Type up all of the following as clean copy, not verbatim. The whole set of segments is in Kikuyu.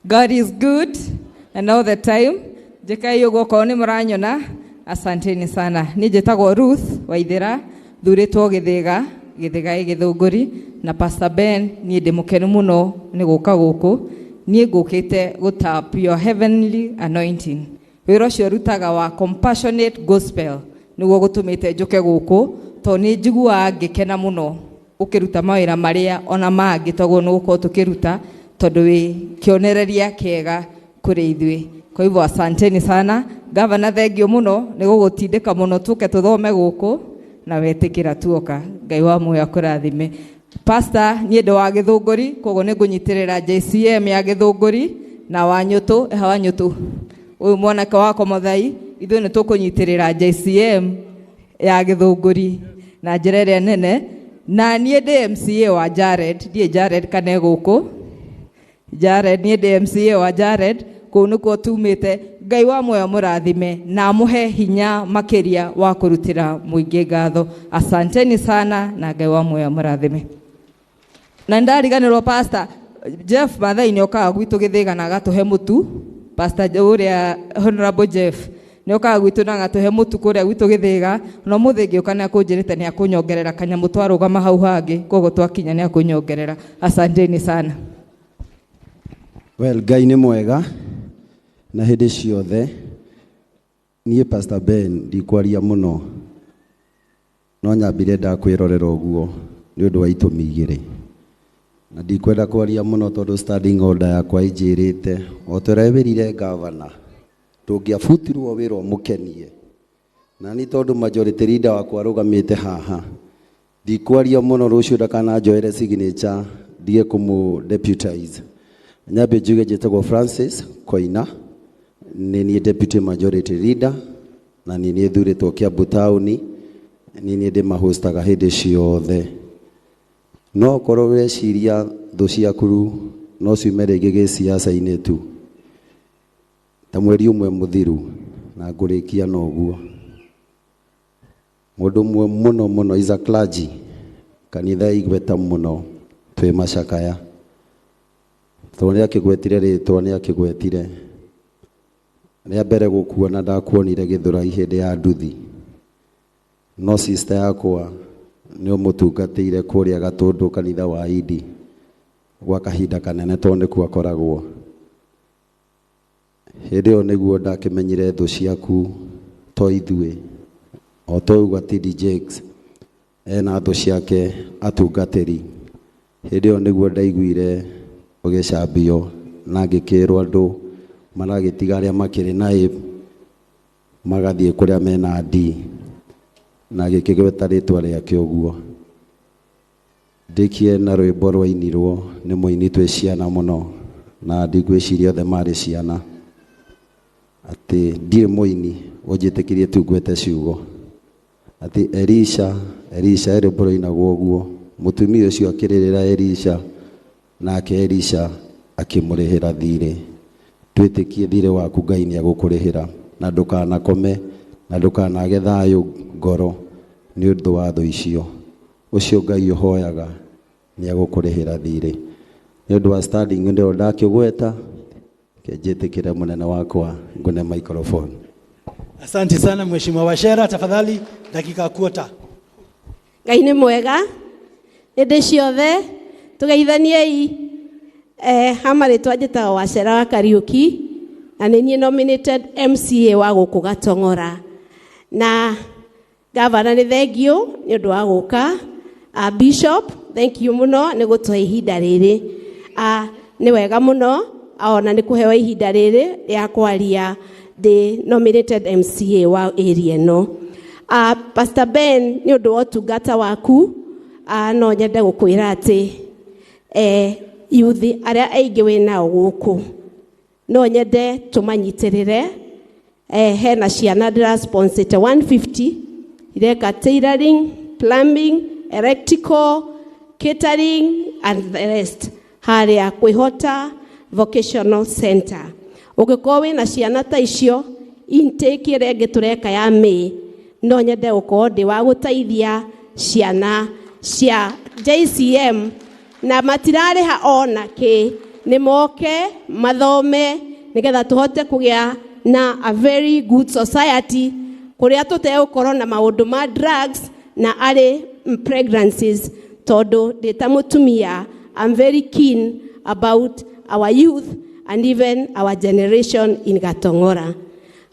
God is good and all the time. Njĩkai ũguo okorwo nĩ mũranyona. Asanteni sana. Niĩ njĩtagwo Ruth Waithĩra, thurĩtwo Gĩthĩga, Gĩthĩga ĩ Gĩthũngũri, na Pastor Ben niĩ ndĩ mũkenu mũno nĩ gũka gũkũ. Niĩ ngũkĩte gũtap your heavenly anointing. Wĩra ũcio rutaga wa compassionate gospel nĩguo gũtũmĩte njũke gũkũ tondũ nĩ njiguaga ngĩkena mũno ũkĩruta mawĩra marĩa ona mangĩ toguo nĩ gũkorwo tũkĩruta tondũ wĩ kĩonereria kĩega kũrĩ ithuĩ. Kwa hivyo asanteni sana. Gavana, thengio mũno nĩ gũgũtindĩka mũno tũke tũthome gũkũ na wetĩkĩra tuoka. Ngai wa muoyo akũrathime. Pastor, niĩ ndĩ wa Gĩthũngũri, koguo nĩ ngũnyitĩrĩra JCM ya Gĩthũngũri na Wanyũtũ, eha Wanyũtũ, ũyũ mwanake wakwa Mũthai, ithuĩ nĩ tũkũnyitĩrĩra JCM ya Gĩthũngũri na njĩra ĩrĩa nene. Na niĩ ndĩ MCA wa Jared, ndiĩ Jared kana e gũkũ. Jared, niĩ ndĩ MCA wa Jared, kũu nĩkuo tumĩte. Ngai wa muoyo mũrathime na amũhe hinya makĩria wa kũrutĩra mũingĩ ngatho. Asanteni sana na Ngai wa muoyo mũrathime. Na ndariganĩrwo Pastor Jeff Mathai nĩ okaga gwitũ Gĩthĩga na agatũhe mũtu. Pastor ũrĩa Honorable Jeff nĩ okaga gwitũ na agatũhe mũtu kũrĩa gwitũ Gĩthĩga. Na ũmũthĩ ngĩũka nĩ akũnjĩrĩte nĩ akũnyongerera kanyamũ twarũgama hau hangĩ, koguo twakinya nĩ akũnyongerera. Asanteni sana. Well, Ngai nĩ mwega na hĩndĩ ciothe. Niĩ Pastor Ben ndikwaria mũno, no nyambire ndakwĩrorera ũguo nĩ ũndũ wa itũmi igĩrĩ. Na ndikwenda kwaria mũno tondũ standing order yakwa ĩnjĩrĩte o ta ũrĩa wĩrire gavana ndũngĩabutirwo wĩra ũmũkenie. Na ni tondũ majority leader wakwa arũgamĩte haha, ndikwaria mũno rũciũ ndakananjoere signature ndige kũmũ deputize. Nyambe njuge njĩtagwo Francis Koina, nĩ niĩ deputy majority leader na nĩ niĩ thurĩtwo Kiambu taũni, nĩ niĩ ndĩmahostaga hĩndĩ ciothe. No korwo weciria thũ ciaku no ciume rĩngĩ gĩciaca-inĩ tu ta mweri ũmwe mũthiru na ngũrĩkia na ũguo. Mũndũ ũmwe mũno mũno is a clergy kanitha igweta mũno twĩ macakaya, tondũ nĩ akĩgwetire rĩtwa, nĩ akĩgwetire rĩa mbere gũkuona ndakuonire Gĩthũrai hĩndĩ ya nduthi, no sister yakwa nĩ ũmũtungatĩire kũrĩa Gatũndũ kanitha wa Idi gwa kahinda kanene tondũ nĩkuo akoragwo. Hĩndĩ ĩyo nĩguo ndakĩmenyire thũ ciaku to ithuĩ, o ta ũguo TD Jakes ena thũ ciake atungatĩri. Hĩndĩ ĩyo nĩguo ndaiguire ũgĩcambio na ngĩkĩrwo andũ maragĩtiga arĩa makĩrĩ na A magathiĩ kũrĩa mena D, na gĩkĩgweta rĩtwa rĩake ũguo. Ndĩkie na rwĩmbo rwainirwo nĩ mũini twĩ ciana mũno, na ndigwĩciria othe marĩ ciana, atĩ ndirĩ mũini ũnjĩtĩkĩrie tu ngwete ciugo atĩ Elisha, Elisha, rwĩmbo rwainagwo ũguo, mũtumia ũcio akĩrĩrĩra Elisha, nake Elisha akĩmũrĩhĩra thirĩ. Twĩtĩkie thirĩ waku Ngai nĩ agũkũrĩhĩra, na ndũkanakome na ndũkanage thayũ ngoro nĩ ũndũ wa thũ icio. Ũcio Ngai ũhoyaga nĩ agũkũrĩhĩra thirĩ. Nĩ ũndũ wa standing ndio ndakĩgweta, njĩtĩkĩre mũnene wakwa ngũne microphone. Asante sana Mheshimiwa Wachera, tafadhali dakika quarter. Ngai nĩ mwega hĩndĩ ciothe, tũgeithaniei. Ha marĩtwa njĩtagwo Wacera wa Kariũki na nĩ niĩ nominated MCA wa gũkũ Gatong'ora. Na gavana, nĩ thengio nĩ ũndũ wa gũka. Bishop, thank you mũno nĩ gũtũhe ihinda rĩrĩ. Nĩ wega mũno ona nĩ kũheo ihinda rĩrĩ rĩa kwaria ndĩ nominated MCA wa area ĩno. Pastor Ben, nĩ ũndũ wa ũtungata waku, no nyende gũkwĩra atĩ youth arĩa aingĩ wĩ nao gũkũ no nyende tũmanyitĩrĩre. Hena ciana ndĩra sponsorĩte 150 ireka tailoring, plumbing, electrical, catering and the rest harĩa Kwĩhota Vocational Center. Ũngĩkorwo wĩna ciana ta icio, intake ĩrĩa ĩngĩ tũreka ya May, no nyende gũkorwo ndĩ wa gũteithia ciana cia JCM na matirarĩha ona kĩ. Nĩ moke mathome nĩgetha tũhote kũgĩa na a very good society kũrĩa tũtegũkorwo na maũndũ ma drugs na arĩ pregnancies, tondũ ndĩ ta mũtumia I'm very keen about our youth and even our generation in Gatong'ora.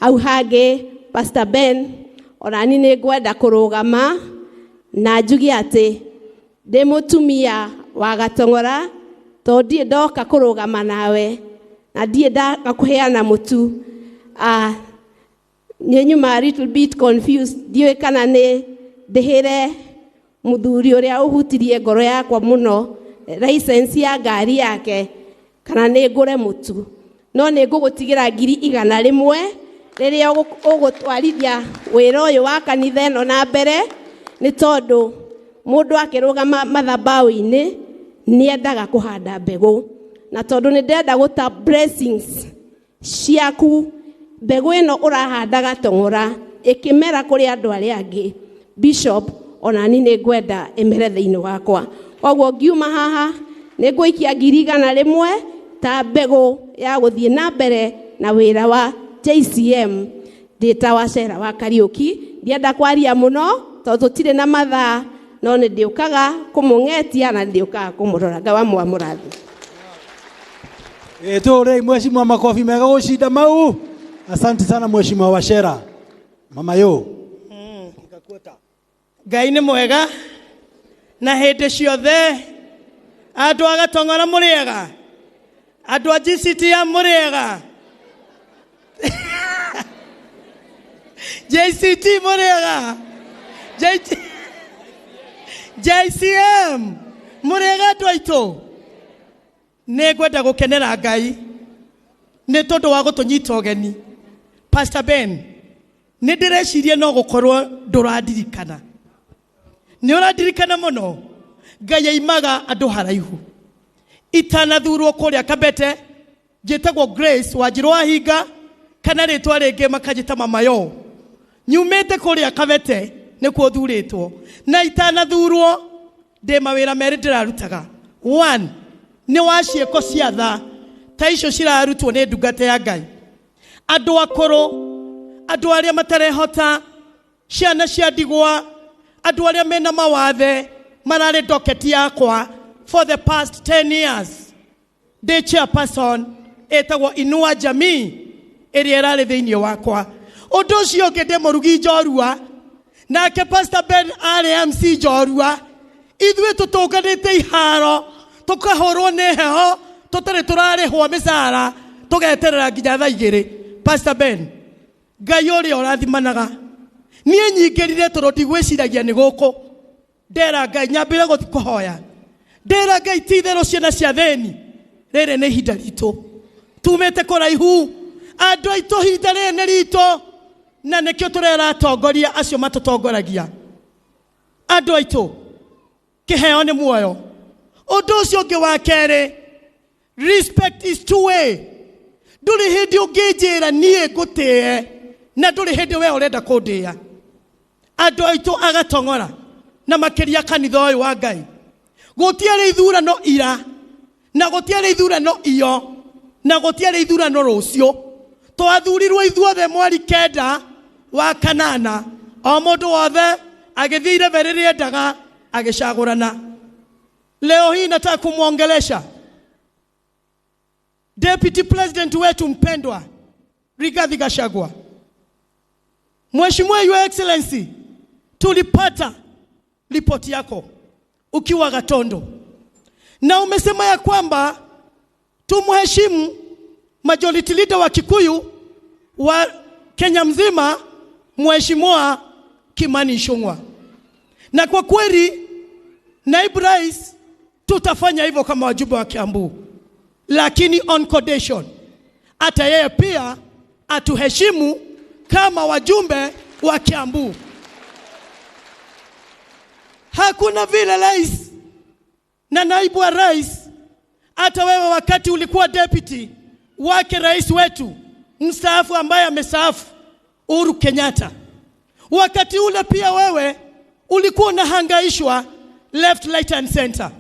Hau hangĩ, Pastor Ben, onani nĩ ngwenda kũrũgama na njuge atĩ ndĩ mũtumia wa Gatong'ora, tondũ ndirĩ ndoka kũrũgama nawe na ndirĩ ndoka kũheana mũtu. Nĩ nyuma a little bit confused, ndiũĩ kana nĩ ndĩhĩre mũthuri ũrĩa ũhutirie ngoro yakwa mũno license ya ngari yake kana nĩ ngũre mũtu, no nĩ ngũgũtigĩra 100,000 rĩrĩa ũgũtwarithia wĩra ũyũ wa kanitha ĩno na mbere, nĩ tondũ mũndũ akĩrũgama mathabaũ-inĩ nĩendaga kũhanda mbegũ, na tondũ nĩ ndĩrenda gũta blessings ciaku, mbegũ ĩno ũrahanda Gatong'ora ĩkĩmera kũrĩ andũ arĩa angĩ, Bishop, onani nĩ ngwenda ĩmere thĩinĩ wakwa. Koguo ngiuma haha nĩ ngũikia 100,000 ta mbegũ ya gũthiĩ na mbere na wĩra wa JCM ndĩ ta Wacera wa Kariũki. Ndienda kwaria mũno tondũ tũtirĩ na mathaa, no nĩ ndĩũkaga kũmũng'etia na ndĩũkaga kũmũrora. Ngai wa mũrathi. Tũrei mheshimiwa, makofi mega gũcinda mau. Asante sana mheshimiwa Wachera. Mama yo. Ngai nĩ mwega na hĩndĩ ciothe. Andũ a Gatong'ora mũrĩega, andũ a GCTM mũrĩega, JCT mũrĩega, JCM mũrĩega andũ aitũ. Nĩ ngwenda gũkenera Ngai nĩ tondũ wa gũtũnyita ũgeni. Pastor Ben, nĩ ndĩreciria no gũkorwo ndũrandirikana. Nĩ ũrandirikana mũno. Ngai aimaga andũ haraihu. Itanathurwo kũrĩa Kabete, njĩtagwo Grace Wanjirũ wa Hinga, kana rĩtwa rĩngĩ makanjĩta Mama Yo. Nyumĩte kũrĩa Kabete nĩkuo thurĩtwo, na itanathurwo ndĩ mawĩra merĩ ndĩrarutaga. One, nĩ wa ciĩko cia tha ta icio cirarutwo nĩ ndungata ya Ngai. Andũ akũrũ, andũ arĩa matarehota, ciana cia ndigwa, andũ arĩa mena mawathe mararĩ docket yakwa for the past 10 years. Ndĩ chairperson ĩtagwo Inua Jamii ĩrĩa ĩrarĩ thĩinĩ wakwa. Ũndũ ũcio ũngĩ, ndĩ mũrugi njorua, nake Pastor Ben arĩ MC njorua. Ithuĩ tũtũnganĩte iharo, tũkahũrwo nĩ heho, tũtarĩ tũrarĩhwo mĩcara, tũgeterera nginya thaa igĩrĩ. Pastor Ben, Ngai ũrĩa ũrathimanaga, niĩ nyingĩrire tondũ ndigwĩciragia nĩ gũkũ. Ndera Ngai nyambĩre gũthiĩ kũhoya, ndera Ngai ti itherũ ciana cia thĩni, rĩrĩ nĩ ihinda ritũ, tumĩte kũraihu, andũ aitũ ihinda rĩrĩ nĩ ritũ, na nĩkĩo tũrera atongoria acio matũtongoragia. Andũ aitũ, kĩheo nĩ muoyo. Ũndũ ũcio ũngĩ wa kerĩ, respect is two way. Ndũrĩ hĩndĩ ũngĩnjĩra niĩ ngũtĩe na ndũrĩ hĩndĩ we ũrenda kũndĩa. Andũ aitũ a Gatong'ora na makĩria kanitha ũyũ wa Ngai, gũtiarĩ ithurano ira, na gũtiarĩ ithurano iyo, na gũtiarĩ ithurano rũciũ. Twathurirwo ithuothe mweri 9 wa kanana, o mũndũ wothe agĩthiĩ irebe rĩrĩa endaga agĩcagũrana. Leo hii nataka kumwongelesha Deputy President wetu mpendwa Rigathi Gachagua. Mheshimiwa Your Excellency, tulipata ripoti yako ukiwa Gatondo, na umesema ya kwamba tumheshimu majority leader wa Kikuyu wa Kenya mzima, Mheshimiwa Kimani Ichung'wah. Na kwa kweli naibu rais, tutafanya hivyo kama wajumbe wa Kiambu, lakini on condition hata yeye pia atuheshimu kama wajumbe wa Kiambu. Hakuna vile rais na naibu wa rais, hata wewe wakati ulikuwa deputy wake rais wetu mstaafu ambaye amestaafu Uhuru Kenyatta, wakati ule pia wewe ulikuwa unahangaishwa left, right and center.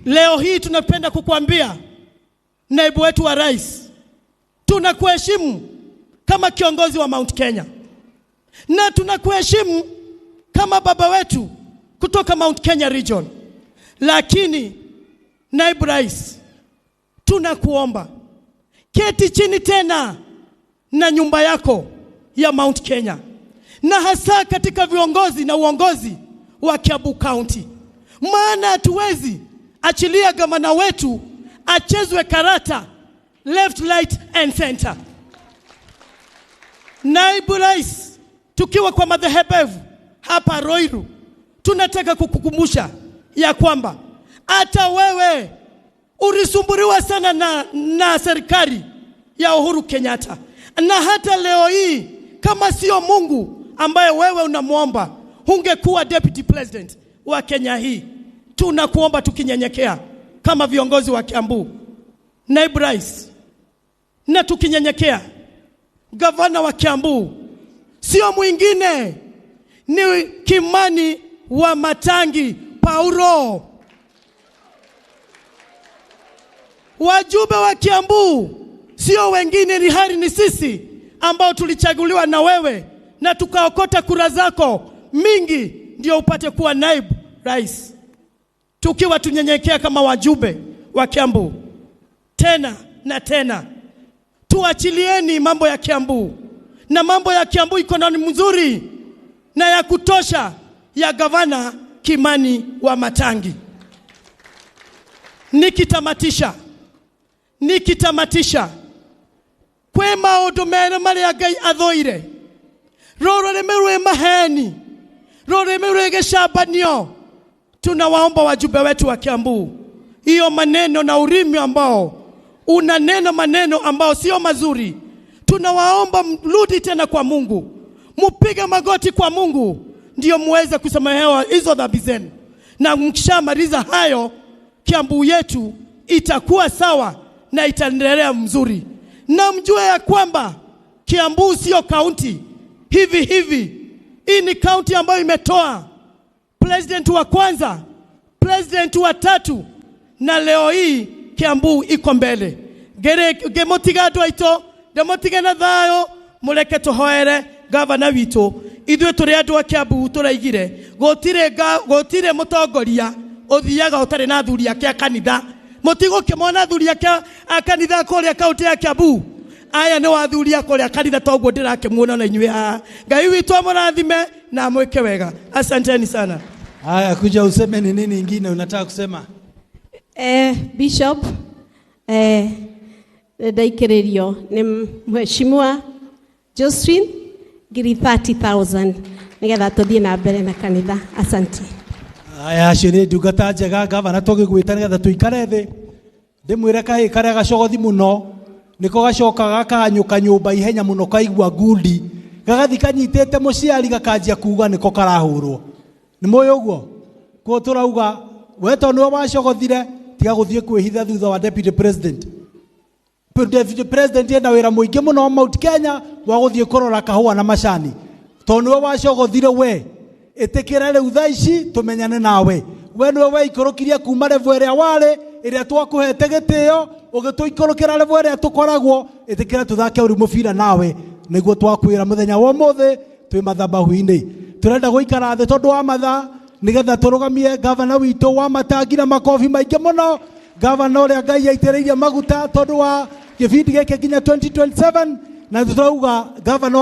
Leo hii tunapenda kukuambia Naibu wetu wa rais, tunakuheshimu kama kiongozi wa Mount Kenya na tunakuheshimu kama baba wetu kutoka Mount Kenya region, lakini naibu rais, tunakuomba keti chini tena na nyumba yako ya Mount Kenya, na hasa katika viongozi na uongozi wa Kiambu County, maana hatuwezi achilia gavana wetu achezwe karata left, right and center. Naibu rais, tukiwa kwa madhehebu hapa Ruiru, tunataka kukukumbusha ya kwamba hata wewe ulisumbuliwa sana na serikali ya Uhuru Kenyatta, na hata leo hii kama sio Mungu ambaye wewe unamwomba, hungekuwa deputy president wa Kenya hii. Tunakuomba tukinyenyekea kama viongozi wa Kiambu, naibu rais, na tukinyenyekea, gavana wa Kiambu sio mwingine ni Kimani wa Matangi Paulo. Wajumbe wa Kiambu sio wengine, ni hali ni sisi ambao tulichaguliwa na wewe na tukaokota kura zako mingi ndio upate kuwa naibu rais. Tukiwa tunyenyekea kama wajumbe wa Kiambu, tena na tena, tuachilieni mambo ya Kiambu, na mambo ya Kiambu iko na mzuri na ya kutosha ya gavana Kimani wa Matangi. Nikitamatisha kwe maundu mere maria Ngai athoire, rururimi rwi maheni, rurimi rwi gicambanio, tunawaomba wajumbe wetu wa Kiambu, hiyo maneno na urimi ambao unanena maneno ambao sio mazuri, tunawaomba mrudi tena kwa Mungu, mupige magoti kwa Mungu ndio muweze kusamehewa hizo dhambi zenu, na mkishamaliza hayo, Kiambu yetu itakuwa sawa na itaendelea mzuri. Na mjue ya kwamba Kiambu sio kaunti hivi hivi. Hii ni kaunti ambayo imetoa president wa kwanza, president wa tatu, na leo hii Kiambu iko mbele. Gemotiga andũ aitũ, ndemotige na thayũ, mũreke tũhoere gavana witũ. Ithuĩ tũrĩ andũ a Kiambu tũraigire gũtirĩ mũtongoria ũthiaga ũtarĩ na athuri ake a kanitha. Mũtigũkĩmona athuri ake a kanitha kũrĩa kaunti ya Kiambu. Aya nĩ athuri a kũrĩa kanitha, toguo ndĩrakĩmuona na inyuĩ haha. Ngai witũ amũrathime na amwĩke wega. Asanteni sana. Haya, kuja useme ni nini ingine unataka kusema? Bishop, ndaikĩrĩrio nĩ Mheshimiwa Josephine ngiri 30,000 nĩgetha tũthiĩ na mbere na kanitha. Asante. Aya, acio nĩ ndungata njega gavana tũgĩgwĩta nĩgetha tũikare thĩ. Ndĩmwĩre kahĩĩ karĩa gacogothi mũno nĩko gacokaga gakahanyũka nyũmba ihenya mũno kaigua ngundi, gagathi kanyitĩte mũciari gakanjia kuga nĩko karahũrwo. Nĩ mũĩ ũguo? Koguo tũrauga we tondũ nĩwe wacogothire, tiga gũthiĩ kwĩhitha thutha wa deputy president. Deputy president ena wĩra mũingĩ mũno wa Mount Kenya wa gũthiĩ kũrora kahũa na macani. Tondũ nĩwe wacogothire we, ĩtĩkĩra rĩu thaa ici tũmenyane nawe. We nĩwe weikũrũkirie kuma level ĩrĩa warĩ, ĩrĩa twakũhete gĩtĩo, ũgĩtũikũrũkĩra level ĩrĩa tũkoragwo, ĩtĩkĩra tũthake ũrĩ mũbira nawe. Nĩguo twakwĩra mũthenya wa ũmũthĩ twĩ mathabahu-inĩ. Tũrenda gũikara thĩ tondũ wa mathaa nĩgetha tũrũgamie gavana witũ wa Matangi na makobi maingĩ mũno, gavana ũrĩa Ngai aitĩrĩirie maguta tondũ wa gĩbindi gĩkĩ nginya 2027, na tũrauga gavana